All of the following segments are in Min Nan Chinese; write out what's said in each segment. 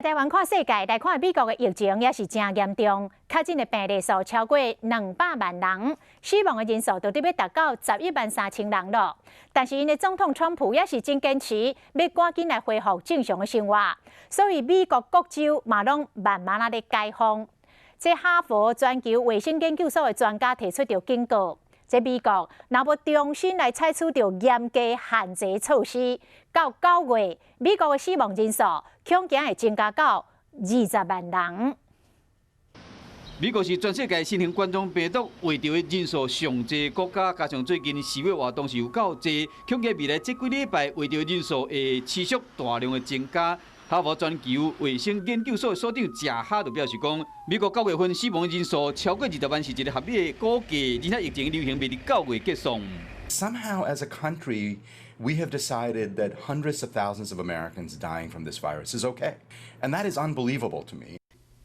台灣看世界，來看美國的疫情也是誠嚴重，確診的病例數超過200萬人，死亡的人數都佇欲達到11萬3千人囉。但是𪜶的總統川普也是真堅持，欲趕緊來恢復正常的生活，所以美國各州嘛攏慢慢仔咧解封。這哈佛全球衛生研究所的專家提出著警告，這美國若無重新來採取著嚴格限制措施，到9月，美國的死亡人數恐驚會增加到20萬人。美國是全世界新型冠狀病毒患著的人數上濟國家，加上最近示威活動是有夠濟，恐驚未來這幾禮拜患著的人數會持續大量的增加。哈佛全球衛生研究所所長謝哈就表示講，美國9月份死亡人數超過20萬是一個合理的估計，而且疫情流行袂佇9月結束。 Somehow, as a country, we have decided that hundreds of thousands of Americans dying from this virus is okay, and that is unbelievable to me.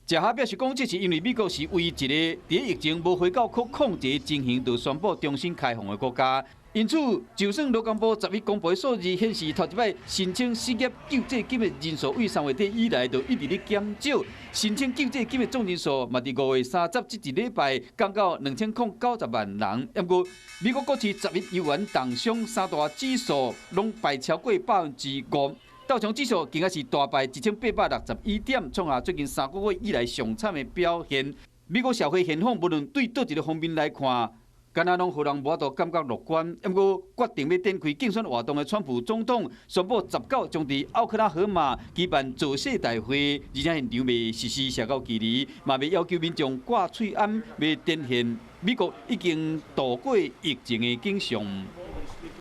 謝哈表示講，這是因為美國是唯一一個佇疫情無回到可控制情形，就宣布重新開放的國家。因此，就算勞工部10日公布的數字顯示，頭一擺申請失業救濟金的人數，對3月底以來就一直咧減少，申請救濟金的總人數嘛，佇5月30這一禮拜降到2090萬人。毋過，美國股市十日猶原重傷，三大指數攏敗超過5%。道瓊指數今仔是大敗1861點，創下最近3個月以來上慘的表現。美國社會現況，無論對佗一個方面來看，敢若攏予人無法度感覺樂觀。毋過，決定欲展開競選活動的川普總統宣布，19將佇奧克拉荷馬舉辦造勢大會，而且現場袂實施社交距離，嘛袂要求民眾掛喙罨，欲展現美國已經度過疫情的景象。